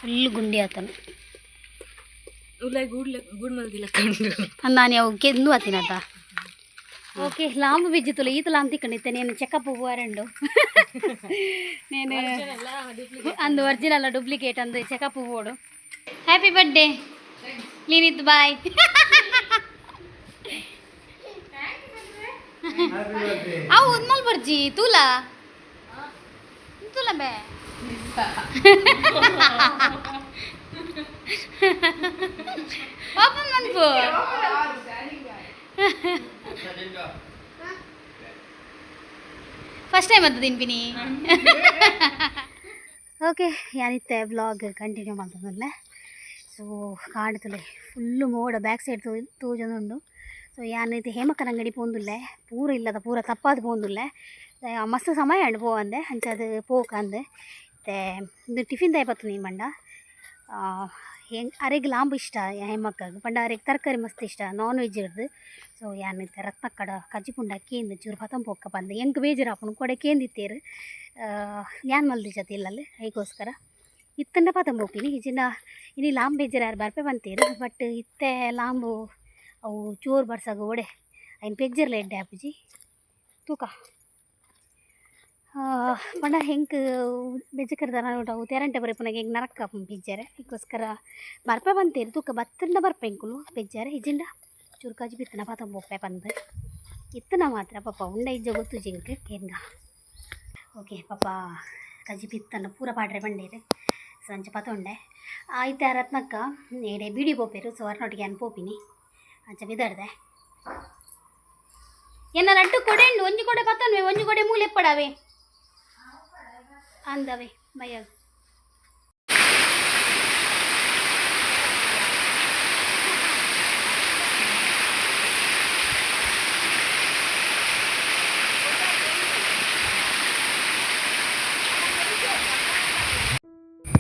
Full ಗುಂಡಿ ಆತನು. ಉಲಾಯಿ ಗೂಡ್ಲೆ ಗೂಡ್ ಮಲ್ದಿಲ್ಲ ಕಂಡು. ನಾನು ಅವು ಕೆಂದು ಆತಿನತ. ಓಕೆ, ಲಾಂಬು ಬಿಜ್ಜಿತ್ತುಲ್ಲ, ಈತ ಲಾಂಬ್ ತಿಕ್ಕಂಡಿತ್ತೆ. నేను ಚೆಕಪ್ పోవారంಡು నేను. ಅಂದು ಒರಿಜಿನಲ್ ಡೂಪ್ಲಿಕೇಟ್ ಅಂದು ಚೆಕಪ್ ಬೋಡು. Happy birthday Leenith bye. ಅವು ಉನ್ಮಲ್ ಬರ್ಜಿ ತೂಲ ತೂಲ ಬೇ. ಓಪನ್ ಮನ್ಪು. ಫಸ್ಟ್ ಟೈಮ್ ಅದು ತಿನ್ಪಿನಿ. ಓಕೆ, ಯಾನಿತ್ತೆ ವ್ಲಾಗ್ ಕಂಟಿನ್ಯೂ ಮಲ್ತೊಂದುಲ್ಲೆ. ಸೊ ಕಾಡ್ತುಲೆ ಫುಲ್ಲು ಮೋಡ, ಬ್ಯಾಕ್ ಸೈಡ್ ತೋಜೊಂದುಂಡು. ಸೊ ಯಾನ್ ಇತ್ತೆ ಹೇಮಕ್ಕನ ಅಂಗಡಿ ಪೋಂದುಲ್ಲೆ. ಪೂರ ಇಲ್ಲದ ಪೂರ ತಪ್ಪಾದ್ ಪೋಂದುಲ್ಲೆ. ಮಸ್ತ್ ಸಮಯ ಉಂಡು ಪೋವಂದೆ, ಅಂಚಾದ್ ಪೋಕಂದ್. ಇತ್ತೆ ಉಂದು ಟಿಫಿನ್ ದಾಯ ಪತ್ತುನಿ ಪಂಡ ಹೆಂಗ್ ಅರೆಗ್ ಲಾಂಬು ಇಷ್ಟ ಹೇಮಕ್ಕಗ್ ಪಂಡ ಅರೆಗ್ ತರಕಾರಿ ಮಸ್ತ್ ಇಷ್ಟ ನಾನ್ ವೆಜ್ ಇರ್ದು. ಸೊ ಯಾನ್ ಇತ್ತೆ ರತ್ನಕ್ಕಡ ಕಜ್ಜಿಪುಂಡ ಕೇಂದ್ ಚೂರು ಪತಂ ಪೋಕ್ಕ ಪಂದ್. ಎಂಕ್ ಬೇಜಾರಾಪುಂಡು, ಕೊಡೆ ಕೇಂದಿತ್ತೇರು. ಯಾನ್ ಮಲ್ದಿಜ ಇಲ್ಲಲ್ಲಿ, ಐಗೋಸ್ಕರ ಇತ್ತಂಡ ಪತಂ ಪೋಪಿನಿ. ಇಜಿಂಡ ಇನಿ ಲಾಂಬ್ ಬೇಜಾರು ಬರ್ಪೆ ಬಂತೀರು. ಬಟ್ ಇತ್ತೆ ಲಾಂಬು ಅವು ಚೋರು ಬರ್ಸಾಗ ಓಡೆ ಐನ್ ಪೆಜ್ಜರ್ಲ ಎಡ್ಡೆ ಆಪುಜಿ ತೂಕ. ಪಂಡ ಹೆಂಕ್ ಬೆಜ್ಜಕರ್ದ ಅವು ತೆರಂಟೆ ಬರೆಪುನಗ ಎಂಕ್ ನರಕ ಆಪುಂಡು ಪೆಜ್ಜರೆ. ಐಕೋಸ್ಕರ ಬರ್ಪೆ ಬಂತೇರು ತೂಕ. ಬತ್ತಂಡ ಬರ್ಪೆ ಎಂಕುಲು ಪೆಜ್ಜರೆ. ಇಜಿಂಡ ಚೂರು ಕಜ್ಜಿ ಬಿತ್ತನ ಪತಂ ಪೋಪೆ ಪಂದ್. ಇತ್ತನ ಮಾತ್ರ ಪಾಪ ಉಂಡ ಇಜ್ಜ ಗೊತ್ತುಜಿ ಎಂಕ್, ಕೇನ್ಗ. ಓಕೆ, ಪಾಪ ಕಜ್ಜಿ ಬಿತ್ತನ ಪೂರ ಪಾಡ್ರೆ ಬಂಡೇರು. ಸೊ ಅಂಚ ಪತೊಂಡೆ ಆಯ್ತು. ರತ್ನಕ್ಕ ಏಡೆ ಬೀಡಿ ಪೋಪೇರು. ಸೊ ಅರ್ನೊಟ್ಟಿಗೆ ಯಾನ್ ಪೋಪಿನಿ, ಅಂಚ ಬಿದರ್ದೆ. ಎನ್ನ ರಡ್ಡು ಕೊಡೆ ಉಂಡು. ಒಂಜಿ ಕೊಡೆ ಪತ್ತೊನ್ವೆ, ಒಂಜಿ ಕೊಡೆ ಮೂಲೆ ಎಪ್ಪಡಾವೆ ಅಂದವೆ ಬಯ್ಯ.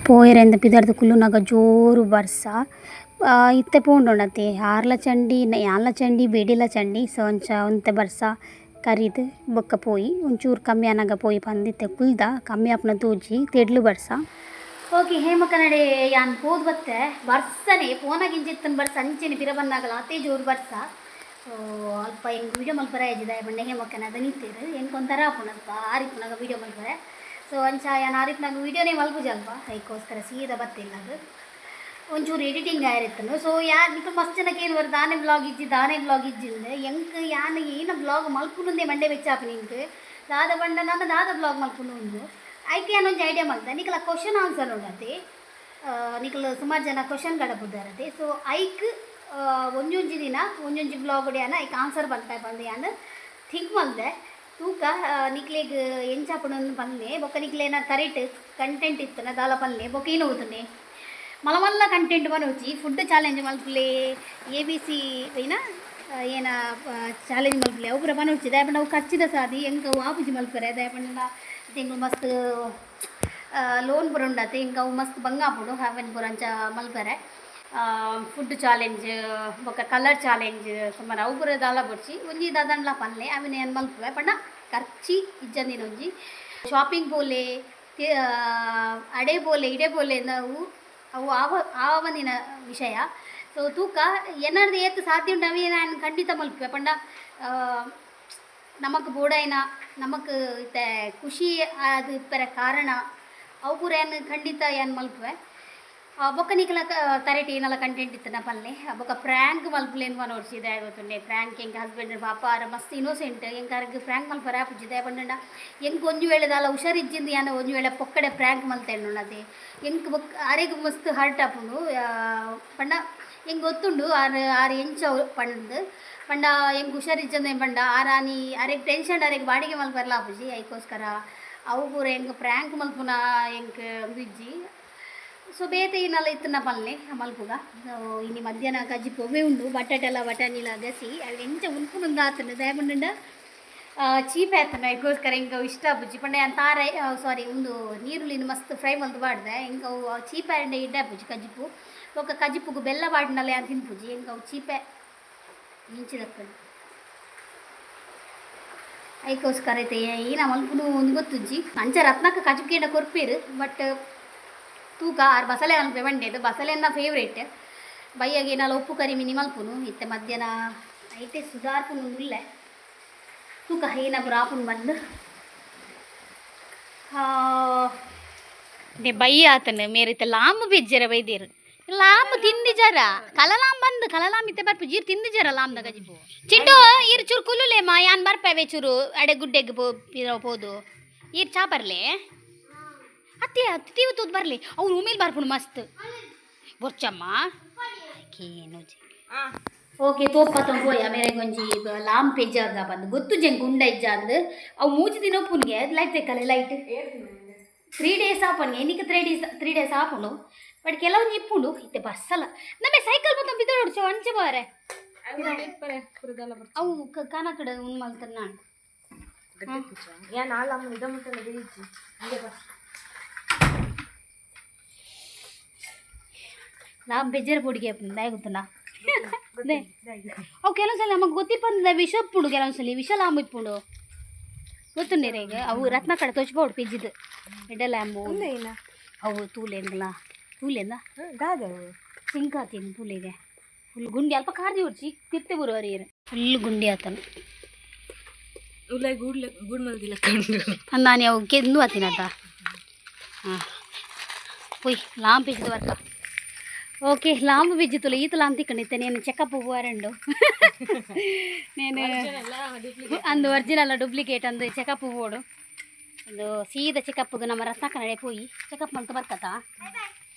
ಪೋಯೆರೆಂದ ಪಿದರ್ದು ಕುಲ್ಲುನಗ ಜೋರು ಬರ್ಸ. ಇತ್ತೆ ಪೋಂಡೋಣತೆ ಆರ್ಲ ಚಂಡಿ, ಯಾನ್ಲ ಚಂಡಿ, ಬೇಡಿಲ ಚಂಡಿ. ಸೊ ಅಂಚ ಒಂತೆ ಬರ್ಸ ಕರಿದ್ ಬೊಕ್ಕ ಪೋಯಿ, ಒಂಚೂರು ಕಮ್ಮಿ ಆನಗ ಪೋಯಿ ಪಂದ್ ಇತ್ತೆ ಕುಲ್ದ. ಕಮ್ಮಿ ಆಪುನ ತೂಜಿ, ತೆಡ್ಲು ಬರ್ಸ. ಓಕೆ, ಹೇಮಕನಡೆ ಯಾನ್ ಪೋದು ಬತ್ತೆ. ಬರ್ಸನೆ ಪೋನಾಗ ಇಂಚಿತ್ತನ್ ಬರ್ಸ ಅಂಚೆನೆ ಪಿರ ಬನ್ನಾಗಲ ಅತೇ ಜೋರು ಬರ್ಸ. ಸೊ ಅಲ್ಪ ಎಂಕ್ ವೀಡಿಯೋ ಮಲ್ಪರೆ ಆಯ್ಜಿ. ದಾಯೆ ಪಂಡ ಹೇಮಕ್ಕನ ದನಿತೇರು. ಎಂಕ್ ಒಂಥರ ಆಪುಂಡು ಅಲ್ಪ ಆರಿಪ್ಪುನಗ ವೀಡಿಯೋ ಮಲ್ಪರೆ. ಸೊ ಅಂಚ ಯಾನ್ ಆರಿಪ್ಪುನಗ ವೀಡಿಯೋನೇ ಮಲ್ಪುಜಿ ಅಲ್ಪ. ಐಕೋಸ್ಕರ ಸೀದಾ ಬತ್ತಿಲ್ಲ. ಅದು ಒಂಚೂರು ಎಡಿಟಿಂಗ್ ಆಯಿರ್ತನು. ಸೊ ಯಾರು ನಿಕುಲು ಮಸ್ತ್ ಜನಕ್ಕೆ ಏನು ಬರ್ ದಾನೆ ಬ್ಲಾಗ್ ಇಜ್ಜಿ, ದಾನೆ ಬ್ಲಾಗ್ ಇಜ್ಜಿ ಅಂದ್. ಎಂಕ್ ಯಾನ್ ಏನ ಬ್ಲಾಗ್ ಮಲ್ಪುನುಂದೇ ಮಂಡೆ ಬೆಚ್ಚ ಆಪುನಿ ಎಂಕ್. ದಾದ ಪಂಡ ನನ ದಾದ ಬ್ಲಾಗ್ ಮಲ್ಪುನು ಉಂದು. ಐಕ್ ಯಾನ್ ಒಂಜಿ ಐಡಿಯಾ ಮಲ್ತೆ. ನಿಕಲ ಕ್ವಶನ್ ಆನ್ಸರ್ ಉಂಡತೆ. ನಿಕುಲು ಸುಮಾರು ಜನ ಕ್ವಶನ್ ಕಡಪುದಾರತೆ. ಸೊ ಐಕ್ ಒಂಜೊಂಜಿ ದಿನ ಒಂಜೊಂಜಿ ಬ್ಲಾಗ್ ಯಾನ್ ಐಕ್ ಆನ್ಸರ್ ಪನ್ಪೆ ಪಂದ್ ಯಾನ್ ಥಿಂಕ್ ಮಲ್ದೆ. ತೂಕ, ನಿಕ್ಲೆಗ್ ಎಂಚ ಆಪುಂಡು ಪನ್ಲೆ. ಬೊಕ್ಕ ನಿಕ್ಲೆನ ತರೆಟ್ ಕಂಟೆಂಟ್ ಇತ್ತುನ ದಾಲ ಪನ್ಲೆ. ಬೊಕ್ಕ ಏನು ಹೋತುನೆ ಮಲ್ಲ ಮಲ್ಲ ಕಂಟೆಂಟ್ ಬನೋಚಿ. ಫುಡ್ ಚಾಲೆಂಜ್ ಮಲ್ಪುಲೆ, ಎ ಬಿ ಸಿ ಏನ ಏನ ಚಾಲೆಂಜ್ ಮಲ್ಪುಲೆ, ಅವು ಪೂರ ಬನೋಚಿ. ದಾಯೆ ಪಂಡ ಅವು ಖರ್ಚಿದ ಸಾದಿ, ಎಂಕ್ ಅವು ಆಪುಜಿ ಮಲ್ಪರೆ. ದಾಯೆ ಪಂಡ ಎಂಕುಲು ಮಸ್ತ್ ಲೋನ್ ಪೂರ ಉಂಡತೆ, ಎಂಕ್ ಅವು ಮಸ್ತ್ ಬಂಗ ಆಪುಂಡು ಅವೆನ್ ಪೂರ ಅಂಚ ಮಲ್ಪರೆ. ಫುಡ್ ಚಾಲೆಂಜ್ ಬೊಕ್ಕ ಕಲರ್ ಚಾಲೆಂಜ್ ಸುಮಾರು ಅವು ಪೂರ ದಾಲ ಬೊಡ್ಚಿ. ಒಂಜಿ ದಾದಂಡ್ಲ ಪನ್ಲೆ, ಅವೆನ್ ಯಾನ್ ಮಲ್ಪುವೆ. ಪಂಡ ಖರ್ಚಿ ಇಜ್ಜಂದಿನ ಒಂಜಿ ಶಾಪಿಂಗ್ ಪೋಲೆ, ಅಡೆ ಪೋಲೆ, ಇಡೆ ಪೋಲೆ, ಅವು ಅವು ಆವ ಆವಂದಿನ ವಿಷಯ. ಸೊ ತೂಕ, ಎನ್ನರ್ದು ಏತ್ ಸಾಧ್ಯ ಉಂಡು ಅವೆ ನಾನು ಖಂಡಿತ ಮಲ್ಪುವೆ. ಪಂಡ ನಮಕ್ ಬೋಡಾಯಿನ, ನಮಕ್ ಇತ್ತೆ ಖುಷಿ ಅದು ಇಪ್ಪರೆ ಕಾರಣ ಅವು ಪೂರ ಯಾನ್ ಖಂಡಿತ ಯಾನ್ ಮಲ್ಪುವೆ. ಬೊಕ್ಕ ನಿಕಲ ತರೆಟ್ ಏನೆಲ್ಲ ಕಂಟೆಂಟ್ ಇತ್ತನ ಪನ್ಲೆ. ಬೊಕ್ಕ ಪ್ರ್ಯಾಂಕ್ ಮಲ್ಪುಲೇನ್ ಪನೊಡ್ಚಿ. ದಾಯೆ ಗೊತ್ತುಂಡೆ? ಪ್ರ್ಯಾಂಕ್ ಎಂಕ್ ಹಸ್ಬೆಂಡ್ ಪಾಪ ಆರ್ ಮಸ್ತ್ ಇನ್ನೋಸೆಂಟ್. ಎಂಕ್ ಅರ್ಗ್ ಪ್ರ್ಯಾಂಕ್ ಮಲ್ಪರೆ ಆಪುಜಿ. ದಾಯೆ ಪಂಡಂಡ ಎಂಕ್ ಒಂಜಿ ವೇಳೆ ದಾಲ ಹುಷಾರಿಜ್ಜಿಂದು ಯಾನ್ ಒಂಜಿ ವೇಳೆ ಪೊಕ್ಕಡೆ ಪ್ರ್ಯಾಂಕ್ ಮಲ್ತೆಂಡುಂಡತೆ ಎಂಕ್ ಬೊಕ್ಕ ಅರೆಗ್ ಮಸ್ತ್ ಹರ್ಟ್ ಆಪುಂಡು. ಪಂಡ ಎಂಕ್ ಗೊತ್ತುಂಡು ಆರ್ ಆರ್ ಎಂಚ ಪಂದ್. ಪಂಡ ಎಂಕ್ ಹುಷಾರಿಜ್ಜಂದೆ ಪಂಡ ಆರ್ ಆನಿ ಅರೆಗ್ ಟೆನ್ಷನ್, ಅರೆಗ್ ಬಾಡಿಗೆ ಮಲ್ಪೆರ್ಲ ಆಪುಜಿ. ಐಕೋಸ್ಕರ ಅವು ಪೂರ ಎಂಕ್ ಪ್ರ್ಯಾಂಕ್ ಮಲ್ಪುನ ಎಂಕ್ ಉಂದು ಇಜ್ಜಿ. ಸೊ ಬೇತೆ ಏನೆಲ್ಲ ಇತ್ತನ ಪನ್ಲೆ, ಮಲ್ಪುಗ. ಸೊ ಇನಿ ಮಧ್ಯಾಹ್ನ ಕಜ್ಜಿಪು ಒವ್ವೆ ಉಂಡು. ಬಟಾಟೆಲ ಬಟಾಣಿಲ ಗಸಿ ಅವು ಎಂಚ ಉನ್ಪುನುಂದು ಆತುಂಡು. ದಾಯೆ ಪಂಡಂಡ ಚೀಪ್ ಆತುಂಡು. ಐಕೋಸ್ಕರ ಎಂಕ್ ಅವು ಇಷ್ಟ ಆಪುಜಿ. ಪಂಡ ಯಾನ್ ತಾರೆ, ಸಾರಿ, ಉಂದು ನೀರುಳ್ಳಿನ ಮಸ್ತ್ ಫ್ರೈ ಮಲ್ತ್ ಪಾಡ್ದೆ. ಎಂಕ್ ಅವು ಚೀಪೆ ಆಂಡ ಎಡ್ಡೆ ಆಪುಜಿ ಕಜ್ಜಿಪು. ಬೊಕ್ಕ ಕಜ್ಜಿಪುಗು ಬೆಲ್ಲ ಪಾಡ್ಂಡಲ ಯಾನ್ ತಿನ್ಪುಜಿ. ಎಂಕ್ ಅವು ಚೀಪೆ ಇಂಚಿದಕ್ಕುಂಡು. ಐಕೋಸ್ಕರ ಐತೆ ಏನ ಮಲ್ಪುನು ಒಂದು ಗೊತ್ತುಜ್ಜಿ. ಅಂಚ ರತ್ನಕ್ಕ ಕಜ್ಜಿಪು ಕೇಂಡ ಕೊರ್ಪೇರು, ಬಟ್ ತೂಕ ಆರು ಬಸಳೆ ಮಲ್ಪೆ ಬಂಡೆದು ಬಸಳೆನ್ನ ಫೇವ್ರೇಟ್. ಬಯ್ಯಾಗ ಏನಾಲ ಉಪ್ಪು ಕರಿ ಮಿನಿ ಮಲ್ಪುನು. ಇತ್ತೆ ಮಧ್ಯಾಹ್ನ ಐತೆ ಸುಧಾರ್ಪುನು ಉಲ್ಲೆ. ತೂಕ ಏನಾದ್ರು ಆಪುನು ಬಂದು ಬಯ್ಯ ಆತನ ಮೇರಿತ್ತೆ ಲಾಂಬು ಬೆಜ್ಜರ ಬೈದೇರು ಲಾಂಬು ತಿಂದಿಜಾರ ಕಲಲಾಂ ಬಂದು ಕಲಲಾಂ ಇತ್ತೆ ಬರ್ಪು ಜೀರ್ ತಿಂದಿಜಾರ ಲಾಂಬ್ದ ಗಜಿಪು. ಚಿಂಟು ಈರ್ ಚೂರು ಕುಲ್ಲುಲೆ ಮಾ ಯಾನ್ ಬರ್ಪವೆ ಚೂರು ಅಡೆ ಗುಡ್ಡೆಗ್ ಪೋ ಪಿರ ಪೋದು ಈರ್ ಚಾ ಬರ್ಲೆ ಅತ್ತೆ ಅತ್ತೆ ತೀವ ತೂದ್ ಬರ್ಲಿ ಅವ್ರು ಉಮೇಲ್ ಬರ್ಪುಣು ಮಸ್ತ್ ಬೊರ್ಚಮ್ಮ ಕೇನು. ಓಕೆ ತೋಪ ಪೋಯ ಮೇರೆ ಒಂಜಿ ಲಾಂಬ್ ಪೆಜ್ಜಾಗ ಬಂದು ಗೊತ್ತು ಜಂಗ್ ಗುಂಡ ಇಜ್ಜ ಅಂದ್ ಅವು ಮೂಜಿ ದಿನ ಉಪ್ಪುನಿಗೆ ಲೈಟ್ ತೆಕ್ಕಲೆ ಲೈಟ್ 3 ಡೇಸ್ ಆಪುಂಡು ಎನಿಕ್ 3 ಡೇಸ್ ಆಪುಂಡು. ಬಟ್ ಕೆಲವೊಂಜಿ ಇಪ್ಪುಂಡು ಇತ್ತೆ ಬಸ್ಸಲ್ಲ ನಮ್ಮೆ ಸೈಕಲ್ ಮೊತ್ತ ಬಿದ್ದೋಡು ಅಂಚೆ ಬಾರೆ ಅವು ಕನಕಡ ಉಂದು ಮಲ್ತನ ನಾನು. ಯಾನ್ ಆಲ ಅಮ್ಮ ಇದ ಮುಟ್ಟಲ್ಲ ಬೇಯಿಸಿ. ಲಾಂಬ್ ಬೆಜ್ಜರ ಪೊಡಿಗೆ ದಾಯ ಗೊತ್ತುಂಡ ಅವು ಕೆಲವೊಂದ್ಸಲ ನಮಗೆ ಗೊತ್ತಿಪ್ಪಂದ ವಿಷ ಇಪ್ಪುಂಡು. ಕೆಲವೊಂದ್ಸಲಿ ವಿಷ ಲಾಂಬ್ ಇಪ್ಪುಂಡು ಗೊತ್ತುಂಡೇರ. ಈಗ ಅವು ರತ್ನ ಕಡೆ ತೋಚ್ಬೋಡು ಪಿಜ್ಜಿದು ಎಡ್ಡೆ ಲ್ಯಾಂಬು. ಅವು ತೂಲೆಂಗ್ಲ ತೂಲೆಂದ ಸಿಂಕ್ ಆತೀನಿ ತೂಲೆಗೆ ಫುಲ್ ಗುಂಡಿ ಅಲ್ಪ ಕಾರ್ದಿ ಹೊಡ್ಚಿ ತಿರ್ತೆ ಬರುವರಿ ಫುಲ್ ಗುಂಡಿ ಆತನು. ಉಲಾಯಿ ಗೂಡ್ಲೆ ಗೂಡ್ ಮಲ್ದಿಲ್ಲ ಕಂಡು. ನಾನು ಅವು ಕೆಂದು ಆತೀನತ. ಹಾಂ ಪೊಯ್ ಲಾಂಬ್ ಪಿಜ್ಜದ ವರ್ಕ. ಓಕೆ ಲಾಂಬ್ ಬಿಜ್ಜಿ ತುಲೆ ಈತ ಲಾಂಬ್ ತಿಕ್ಕಂಡಿತ್ತೆ. నేను ಚೆಕಪ್ ಹೋಗಾರಂಡು నేను ಅಂದು ಒರಿಜಿನಲ್ ಡೂಪ್ಲಿಕೇಟ್ ಅಂದು ಚೆಕಪ್ ಬೋಡು ಒಂದು ಸೀದಾ ಚೆಕಪ್ಗೆ ನಮ್ಮ ರತ್ನಾಕ ನಡೆ ಪೋಯಿ ಚೆಕಪ್ ಮಲ್ತ ಬರ್ಕತಾ.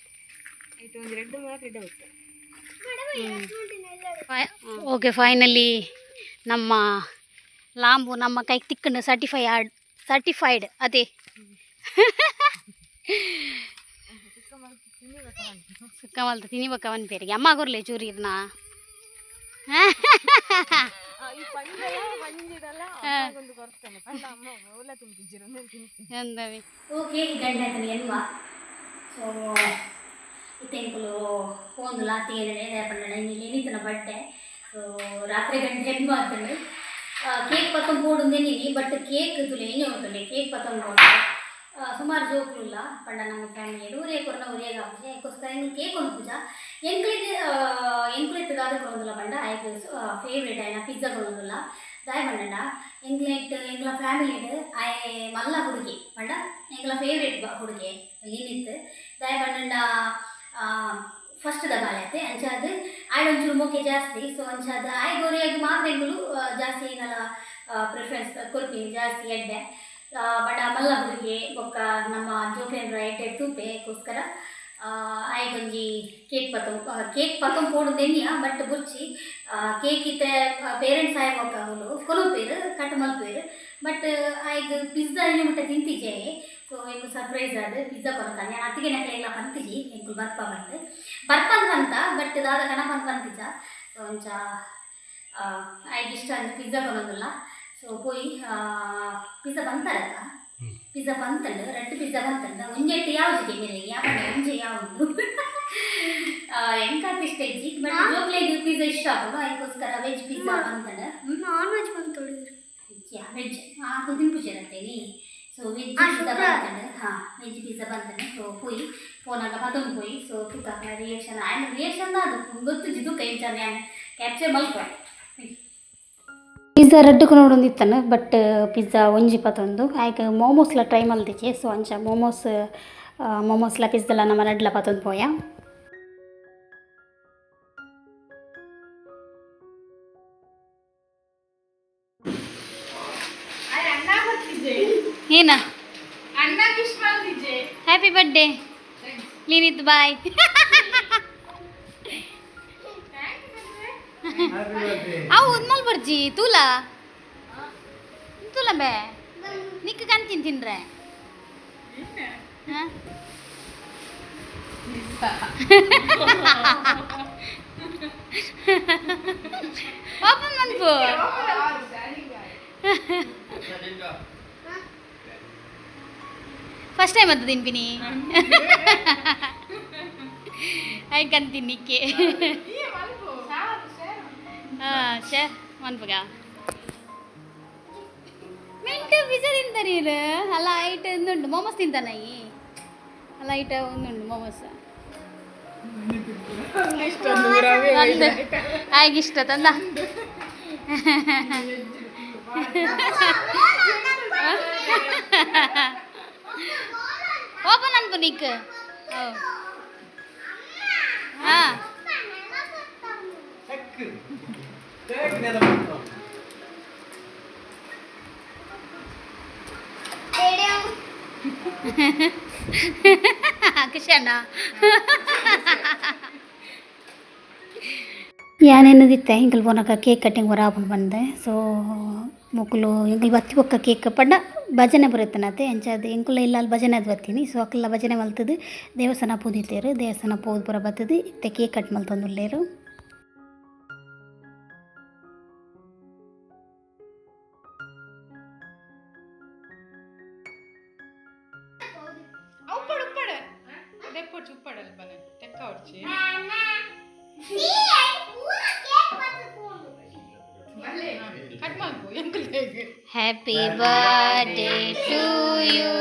ಇದು ಒಂದು ರೆಡ್ ಮಾತ್ರ ರೆಡ್ ಗೊತ್ತು. ಓಕೆ ಫೈನಲಿ ನಮ್ಮ ಲಾಂಬು ನಮ್ಮ ಕೈಗೆ ತಿಕ್ಕಂಡು ಸರ್ಟಿಫೈಡ್ ಸರ್ಟಿಫೈಡ್ ಅದೇ ಸುಕ್ಕ ಮಲ್ತ ತಿನ್ನಿಬಕ್ಕ ಅವನ ಪೇರಿಗೆ ಅಮ್ಮ ಕೊರ್ಲೆ ಚೂರು ಇರ್ನಾ. ಈ ಪಂಜೆಲ್ಲ ಪಂಜಿಡಲ್ಲ ಒಂದು ಕೊಡ್ತಾನೆ ಪಂಡ ಅಮ್ಮ ಓಲ ತಿಂತಿದ್ದೀರ. ಎಂದವಿ ಓಕೆ ಗಂಡ ಆಯ್ತಾನೆ ಎನ್ವ. ಸೊ ಇತ್ತೆಂಕುಲು ಪೋಂದುಲ ತೇನಡೆ ಪಂಡಣ ಎನಿತನ ಬಟ್ಟೆ. ಸೊ ರಾತ್ರಿ ಗಂಟೆ ಎನ್ವ ಆತಂಡು ಕೇಕ್ ಪತ್ತೊಂದು ಪೋಡುಂದೇನಿ. ಬಟ್ ಕೇಕ್ ತುಲೆ ಎಂಜ ಗೊತ್ತುಂಡೆ ಕೇಕ್ ಪತ್ತೊಂದು ಪೋಂಡು ಸುಮಾರು ಜೋಕುಲುಲ್ಲ ಪಂಡ ನಮ್ಮ ಫ್ಯಾಮಿಲಿ ಊರೇ ಕೊರ್ನ ಊರೇ ಆಪುಜಿ. ಅದಕ್ಕೋಸ್ಕರ ಎಂಕ್ ಕೇಕ್ ಕೊನ್ಪುಜ. ಎಂಕ್ಲೆಗ್ ಎಂಕುಲು ಇತ್ತು ದಾದ ಕೊರೊಂದುಲ್ಲ ಪಂಡ ಆಯ್ಕ್ ಫೇವ್ರೇಟ್ ಆಯ್ನ ಪಿಜ್ಜಾ ಕೊರೊಂದುಲ್ಲ. ದಾಯ ಪಂಡಂಡ ಎಂಕ್ಲೆಟ್ ಎಂಕ್ಲ ಫ್ಯಾಮಿಲಿಡ್ ಆಯೆ ಮಲ್ಲ ಹುಡುಗಿ ಪಂಡ ಎಂಕ್ಲ ಫೇವ್ರೇಟ್ ಹುಡುಗಿ ಲಿನಿತ್. ದಾಯ ಪಂಡಂಡ ಫಸ್ಟ್ ದ ಬಾಲೆ ಅತ್ತೆ ಅಂಚಾದ್ ಆಯ್ಡ್ ಒಂಚೂರು ಮೋಕೆ ಜಾಸ್ತಿ. ಸೊ ಅಂಚಾದ್ ಆಯ್ ಗೋರಿಯಾಗ್ ಮಾತ್ರ ಎಂಕುಲು ಜಾಸ್ತಿ ಏನಲ ಪ್ರಿಫರೆನ್ಸ್ ಕೊರ್ಪಿನಿ ಜಾಸ್ತಿ ಎಡ್ಡೆ. ಬಡ ಮಲ್ಲ ಹುಡುಗಿ ಬೊಕ್ಕ ನಮ್ಮ ಜೋಕ್ಲೆನ್ರ ಎಡ್ಡೆ ತೂಪೆ ಗೋಸ್ಕರ ಆಯ್ಗೊಂಜಿ ಕೇಕ್ ಪತ್ತೊ ಕೇಕ್ ಪತ್ತೊಂದು ಪೋಡುಂದೆನ್ನಿಯ. ಬಟ್ ಬುರ್ಚಿ ಕೇಕ್ ಇತ್ತೆ ಪೇರೆಂಟ್ಸ್ ಆಯ್ ಬೊಕ್ಕ ಅವುಲು ಕೊನೊಪೆರ್ ಕಟ್ ಮಲ್ಪೆರ್. ಬಟ್ ಆಯ್ಗ್ ಪಿಜ್ಜಾ ಇನ್ನು ಮುಟ್ಟ ತಿಂತಿಜೆ. ಸೊ ಎಂಕ್ ಸರ್ಪ್ರೈಸ್ ಆದ್ ಪಿಜ್ಜಾ ಕೊನೊಕ ಯಾನ್ ಅತ್ತಿಗೆ ನಕ್ಲೆಗ್ಲ ಪಂತಿಜಿ ಎಂಕುಲು ಬರ್ಪ ಬಂದ್ ಬರ್ಪಂದ್ ಪಂತ. ಬಟ್ ದಾದ ಕನಪಂದ್ ಪಂತಿಜ. ಸೊ ಅಂಚ ಆಯ್ಗ್ ಇಷ್ಟ ಅಂದ್ ಪಿಜ್ಜಾ ಕೊನೊಂದುಲ್ಲ. ಸೊ ಪೋಯಿ ಪಿಜ್ಜಾ ಬಂತಾರತ್ತ ಪಿಜ್ಜಾ ಬಂತಂಡು ರಡ್ಡ್ ಪಿಜ್ಜಾ ಬಂತಂಡ ಒಂಜೆಟ್ಟು ಯಾವ್ದಿಗೆ ಮೇಲೆ ಯಾವ ಒಂಜೆ ಯಾವುದು ಎಂಕಾತ್ ಇಷ್ಟ ಇಜ್ಜಿ. ಬಟ್ ಜೋಕ್ಲೆಗ್ ಪಿಜ್ಜಾ ಇಷ್ಟ ಆಪುಂಡು. ಅದಕ್ಕೋಸ್ಕರ ವೆಜ್ ಪಿಜ್ಜಾ ಬಂತಂಡ. ನಾನ್ ವೆಜ್ ಬಂತು. ವೆಜ್ ಆಕು ತಿನ್ಪುಜರತ್ತೇನಿ. ಸೊ ವೆಜ್ ಪಿಜ್ಜಾ ಬಂತಂಡು. ಹಾಂ ವೆಜ್ ಪಿಜ್ಜಾ ಬಂತಂಡು. ಸೊ ಪೋಯಿ ಪೋನಾಗ ಪತೊಂದು ಪೋಯಿ. ಸೊ ತುಕ ರಿಯಾಕ್ಷನ್ ಆಯ್ನ ರಿಯಾಕ್ಷನ್ ಅದು ಗೊತ್ತುಜಿ. ತುಕ ಇಂಚ ಯಾನ್ ಕ್ಯಾಪ್ಚರ್ ಮಲ್ಪುವೆ. ಪಿಜ್ಜಾ ರಡ್ಡ್ ಕೊನೊಡೊಂದಿತ್ತನು ಬಟ್ ಪಿಜ್ಜಾ ಒಂಜಿ ಪತೊಂದು ಆಯ್ಕ್ ಮೋಮೋಸ್ಲ ಟ್ರೈ ಮಲ್ತಿಜೆ. ಸೊ ಅಂಚ ಮೋಮೋಸ್ ಮೋಮೋಸ್ಲ ಪಿಜ್ಜಾಲ ನಮ ರಡ್ಡ್ಲ ಪತೊಂದು ಪೋಯ. ಏನ ಹ್ಯಾಪಿ ಬರ್ಡೇ ಲೀನಿತ್ ಬಾಯ್. ಅವು ಉದ್ಮಲ್ ಬರ್ಜಿ ತೂಲ ತೂಲ ಬೇ ನಿಕ್ಕ ಕಂತೀನಿ ತಿನ್ರೆ. ಹಾಂ ಓಪನ್ ಮನ್ಪು. ಫಸ್ಟ್ ಟೈಮ್ ಅದು ತಿನ್ಪಿನಿ ಆಯ್ತು ಕಂತೀನಿ ನಿಕ್ಕೆ. ಹಾಂ ಶೇ ಮನ್ಪುಗ ಮಿಂಟು ಪಿಜ್ಜಾ ತಿಂತ ನೀನು ಅಲ್ಲ ಐಟ್ ಉಂಟು ಮೋಮೋಸ್ ತಿಂತಾನ ಈ. ಲೈಟ್ ಒಂದುಂಡು ಮೊಮೋಸ್. ಇಷ್ಟ. ಆಯ್ಗೆ ಇಷ್ಟ ತಂದ. ಓಪನ್ ಅನ್ಪು ನಿಕ್. ಹಾಂ. ಖುಷಿಯಣ್ಣ. ಯಾನೇನದಿತ್ತೆ ಎಂಕಲ್ ಪೋನಗ ಕೇಕ್ ಕಟ್ಟಿಂಗ್ ಪೂರ ಆಪುಂಡು ಪಂದ್. ಸೊ ಮೊಕುಲು ಎಂಕುಲು ಬತ್ತಿ ಬೊಕ್ಕ ಕೇಕ್ ಪಂಡ ಭಜನೆ ಬರುತ್ತನತೆ ಅಂಚಾದ್ ಎಂಕುಲ ಇಲ್ಲಲ್ ಭಜನೆ ಆದ್ ಬತ್ತೀನಿ. ಸೊ ಅಕುಲ್ಲ ಭಜನೆ ಮಲ್ತುದು ದೇವಸ್ಥಾನ ಪೋದಿತ್ತೆರ್. ದೇವಸ್ಥಾನ ಪೋದು ಪೂರ ಬತ್ತುದು ಇತ್ತೆ ಕೇಕ್ ಕಟ್ ಮಲ್ತೊಂದುಲ್ಲೆರ್. ಉಪ್ಪಡು ಉಪ್ಪಡು ದೆಪ್ಪೊಡ್ಚಿ ಉಪ್ಪಡು ಅಲ್ಪನೆ ತೆಕ್ಕ ಹೊಡ್ಚಿ. ಕಟ್ ಮಲ್ಪು ಎಂಕುಲು ಹೇಗೆ. Happy birthday to you,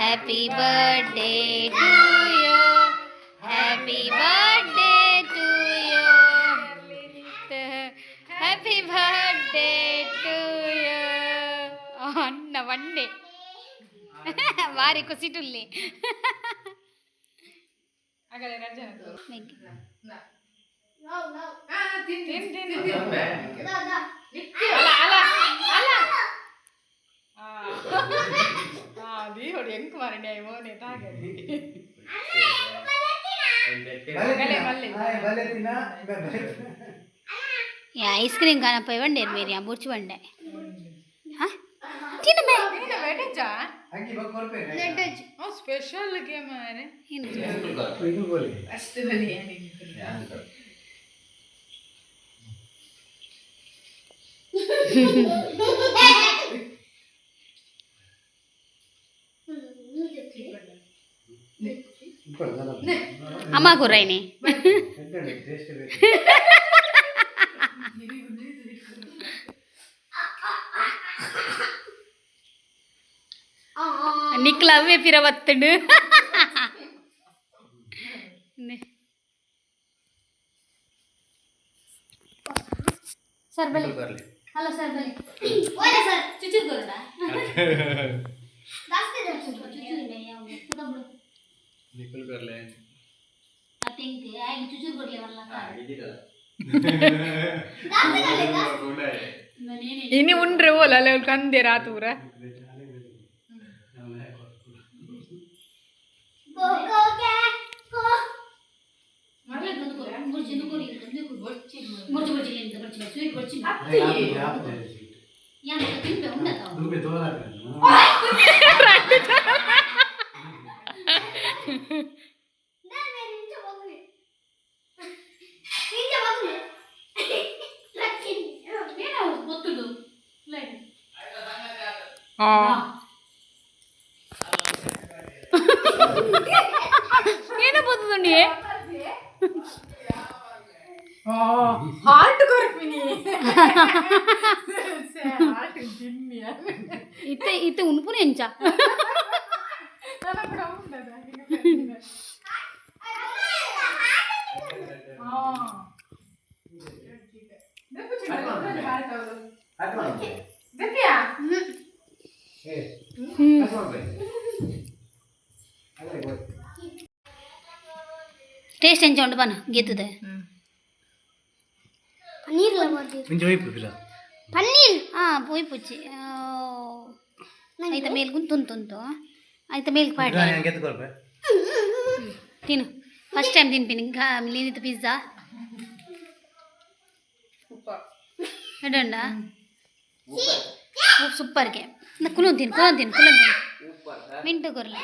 happy birthday to you, happy birthday to you, happy birthday to you. ಅಣ್ಣ ವಂಡೆ ಬಾರಿ ಖುಷಿಟುಲ್ಲಿ. ಆಗಲೇ ರಜೆ. ತಿನ್ ತಿನ್. ಅಲ್ಲ ಅಲ್ಲ ಅಲ್ಲ, ಆ ದೀಹೊಡು ಎಂಕ್ ಮಾರಣೆ ಮೋನೆ ತಾಗೆ. ಮಲ್ಲೆ ಮಲ್ಲೆ. ಐಸ್ ಕ್ರೀಮ್ ಕಾಣಪ್ಪ ವಂಡೆ ಮೇರಿ ಬುರ್ಚು ಬಂಡೆ. ಹಾಂ, ತಿನ್ನಮೆ. ತಿನ್ನ ಬೇಟೆಚ್ಚಾ ಸ್ಪೆಷಲ್ ಗೇಮ್ ಮಾರೆ. ಏನು? ಅಷ್ಟು ಬಲಿ. ಅಮ್ಮ ಗುರೈನಿ. ನಿಕ್ಲ ಅವೇ ಪಿರ ಬತ್ತುಂಡು. ಸರ್ ಬಲಿ. ಹಲೋ ಸರ್ ಬಲಿ. ಸರ್ ಚುಚುರು ಕೊರಡ. ನಿಖಲ್ करले. ತಿಂಕ್ ಆಯ್ತು, ಚುಚುರು ಕೊಡ್ಲಿ ವಲ್ಲ. ಇನಿ ಉಂಡ್ರೆ ಓಲ ಅಲ್ಲ ಕಂದೆ ರಾತೂರ. ಏನೋ ಬತ್ತುಂಡಿ. ಹಾರ್ಟ್ ಕೊರ್ಪಿನಿ ಹಾರ್ಟ್ ತಿನ್ನಿ. ಇತ್ತೆ ಇತ್ತೆ ಉಣ್ಪುನೆ ಎಂಚ? ನನ್ನ ಕೂಡ ಉಂಡದ. ದೆಪ್ಪಿಯಾ. ಟೇಸ್ಟ್ ಎಂಚ ಉಂಡು ಬನ್ನ ಗೆದ್ದುದೆ. ಪನ್ನೀರ್. ಹಾಂ, ಪೋಯಿ ಪುಚ್ಚಿ ಐತ ಮೇಲ್ ತುಂತು ಐತ ಮೇಲ್ ಪಾಡ ತಿನ್ನು. ಫಸ್ಟ್ ಟೈಮ್ ತಿನ್ಪಿನಿ ಲೀನಿತ ಪಿಜ್ಜಾ. ಎಡ್ಡೆ ಸೂಪರ್ಗೆ. ಕುಲೊಂದು ತಿನ್ನು, ಕುಲೊಂದು ತಿನ್ನು, ಕುಲೊಂದು ತಿನ್ನು. ಮಿಂಟು ಕೊರ್ಲೆ.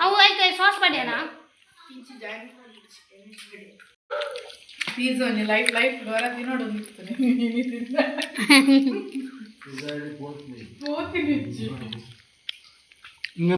ಅವು ಆಯ್ತು ಸಾಸ್ ಮಾಡ್ಯಾನ. ಪಿಜ್ಜಾ ಒಂಜಿ ಲೈಫ್ ಲೈಫ್ ಹೊರ ತಿನ್ನೋಡು. ಇಂದು.